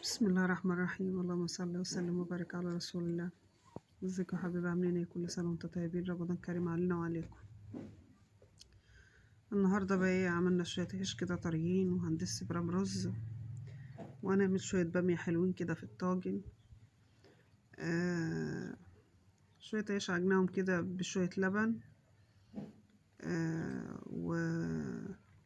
بسم الله الرحمن الرحيم. اللهم صل وسلم وبارك على رسول الله. ازيكم يا حبايبي، عاملين ايه؟ كل سنة وانتم طيبين، رمضان كريم علينا وعليكم. النهارده بقى ايه، عملنا شوية عيش كده طريين، وهندس برام رز، وهنعمل شوية باميه حلوين كده في الطاجن. شوية عيش عجناهم كده بشوية لبن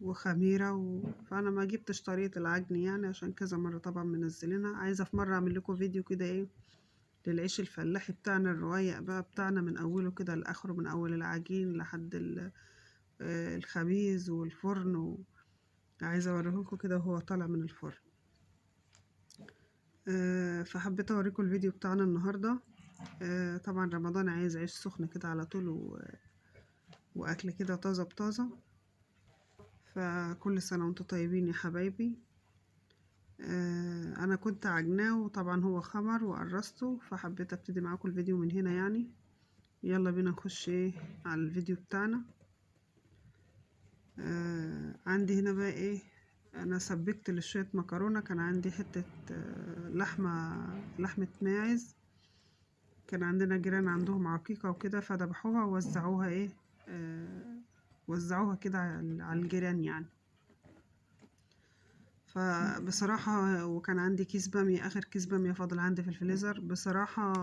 وخميرة فأنا ما جبتش طريقة العجن يعني، عشان كذا مرة طبعا منزلينها. عايزة في مرة أعمل لكم فيديو كده ايه للعيش الفلاحي بتاعنا الرقيق بقى بتاعنا، من أوله كده لآخره، من أول العجين لحد الخبيز والفرن عايزة أوريهولكم كده وهو طالع من الفرن. فحبيت أوريكم الفيديو بتاعنا النهاردة. طبعا رمضان عايز عيش سخن كده على طول وأكل كده طازة بطازة. فكل سنة وانتم طيبين يا حبايبي. انا كنت عجناه وطبعا هو خمر وقرصته، فحبيت ابتدي معاكم الفيديو من هنا يعني. يلا بينا نخش ايه على الفيديو بتاعنا. عندي هنا بقى ايه، انا سبكت لشوية مكرونة. كان عندي حتة لحمة ماعز، كان عندنا جيران عندهم عقيقة وكده، فذبحوها ووزعوها ايه، وزعوها كده على الجيران يعني. فبصراحة وكان عندي كيس بامية، آخر كيس بامية فاضل عندي في الفريزر. بصراحة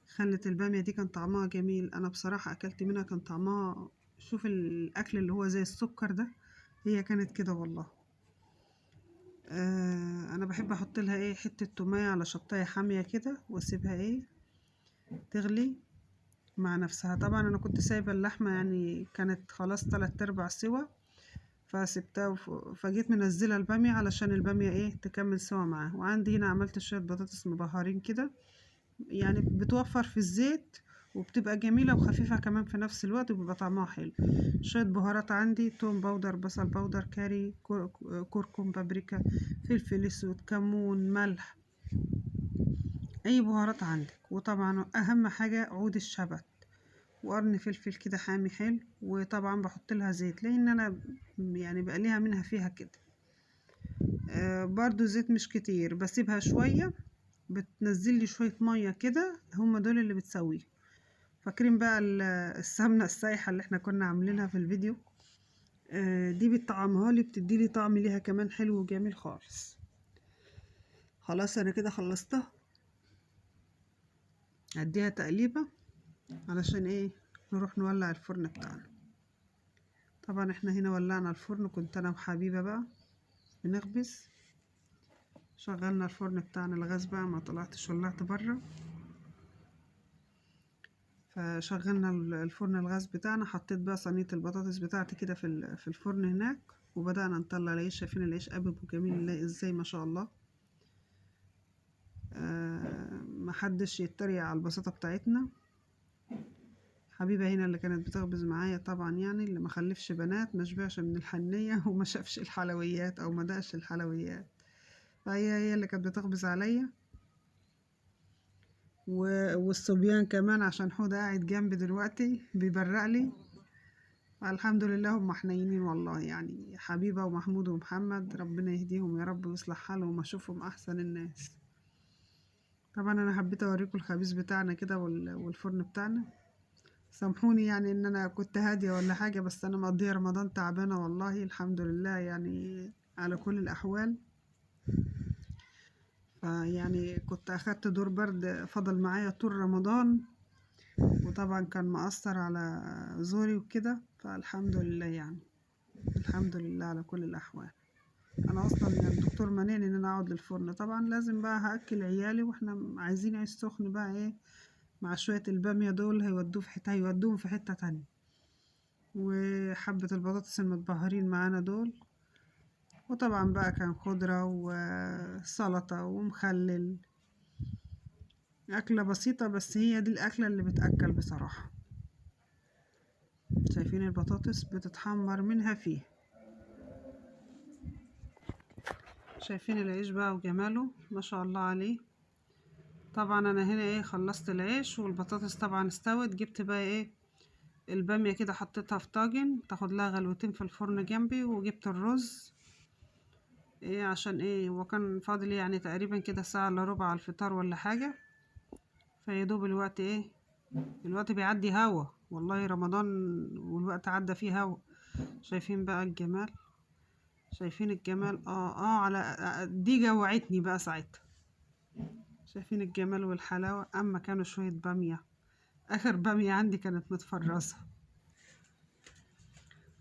خلت البامية دي كان طعمها جميل، أنا بصراحة أكلت منها كان طعمها، شوف الأكل اللي هو زي السكر ده، هي كانت كده والله. أنا بحب أحط لها إيه حتة تومية على شطاية حامية كده، وأسيبها إيه تغلي مع نفسها. طبعا انا كنت سايبه اللحمة يعني كانت خلاص 3/4 سوا، فسبتها فجيت منزله الباميه علشان الباميه ايه تكمل سوا معاها. وعندي هنا عملت شوية بطاطس مبهرين كده، يعني بتوفر في الزيت وبتبقى جميلة وخفيفة كمان في نفس الوقت، وبيبقى طعمها حلو. شوية بهارات عندي، توم powder، بصل powder، كاري، كركم، بابريكا، فلفل اسود، كمون، ملح، اي بهارات عندك. وطبعا اهم حاجة عود الشبت وقرن فلفل كده حامي حلو. وطبعا بحط لها زيت لان انا يعني بقليها منها فيها كده. برضو زيت مش كتير، بسيبها شوية بتنزل لي شوية مية كده، هم دول اللي بتسويه. فاكرين بقى السمنة السايحه اللي احنا كنا عاملينها في الفيديو؟ دي بتطعمها لي، بتدي لي طعم ليها كمان حلو وجميل خالص. خلاص انا كده خلصتها، هديها تقليبه علشان ايه نروح نولع الفرن بتاعنا. طبعا احنا هنا ولعنا الفرن، كنت انا وحبيبه بقى بنخبز، شغلنا الفرن بتاعنا الغاز بقى، ما طلعتش ولعت بره، فشغلنا الفرن الغاز بتاعنا. حطيت بقى صينية البطاطس بتاعتي كده في الفرن هناك، وبدأنا نطلع العيش. شايفين العيش قبب وجميل ازاي ما شاء الله. محدش يتريق على البساطة بتاعتنا. حبيبة هنا اللي كانت بتخبز معايا طبعا، يعني اللي ما خلفش بنات ما شبعش من الحنية وما شافش الحلويات او ما دقش الحلويات، فهي هي اللي كانت بتخبز عليا، والصبيان كمان عشان حوده قاعد جنبي دلوقتي بيبرق لي. الحمد لله هم حنينين والله، يعني حبيبة ومحمود ومحمد ربنا يهديهم يا رب ويصلح حالهم واشوفهم احسن الناس. طبعا انا حبيت اوريكم الخبيز بتاعنا كده والفرن بتاعنا. سامحوني يعني ان انا كنت هادية ولا حاجة، بس انا مقضية رمضان تعبانة والله، الحمد لله يعني على كل الاحوال. فيعني كنت اخدت دور برد فضل معايا طول رمضان، وطبعا كان مأثر على زوري وكده، فالحمد لله يعني الحمد لله على كل الاحوال. انا اصلا يعني الدكتور مانعني ان انا اقعد للفرن، طبعا لازم بقى هاكل عيالي، واحنا عايزين عيش سخن بقى ايه مع شوية الباميه دول، هيودوه في حتة، هيودوهم في حتة تانية. وحبه البطاطس المتبهرين معانا دول، وطبعا بقى كان خضرة وسلطة ومخلل، اكله بسيطة بس هي دي الاكلة اللي بتاكل بصراحة. شايفين البطاطس بتتحمر منها فيه، شايفين العيش بقى وجماله ما شاء الله عليه. طبعا انا هنا ايه خلصت العيش والبطاطس طبعا استوت. جبت بقى ايه البامية كده حطيتها في طاجن تاخد لها غلوتين في الفرن جنبي، وجبت الرز ايه عشان ايه، وكان فاضل يعني تقريبا كده ساعة الا ربع على الفطار ولا حاجة. فيدوب الوقت ايه، الوقت بيعدي هوا والله، رمضان والوقت عدى فيه هوا. شايفين بقى الجمال، شايفين الجمال؟ على دي جوعتني بقى ساعتها. شايفين الجمال والحلاوة. اما كانوا شوية بامية، اخر بامية عندي كانت متفرزة.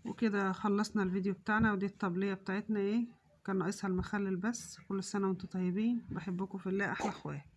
وكده خلصنا الفيديو بتاعنا، ودي الطبلية بتاعتنا ايه، كان ناقصها المخلل بس. كل سنة وانتم طيبين، بحبكم في الله، احلى اخوات.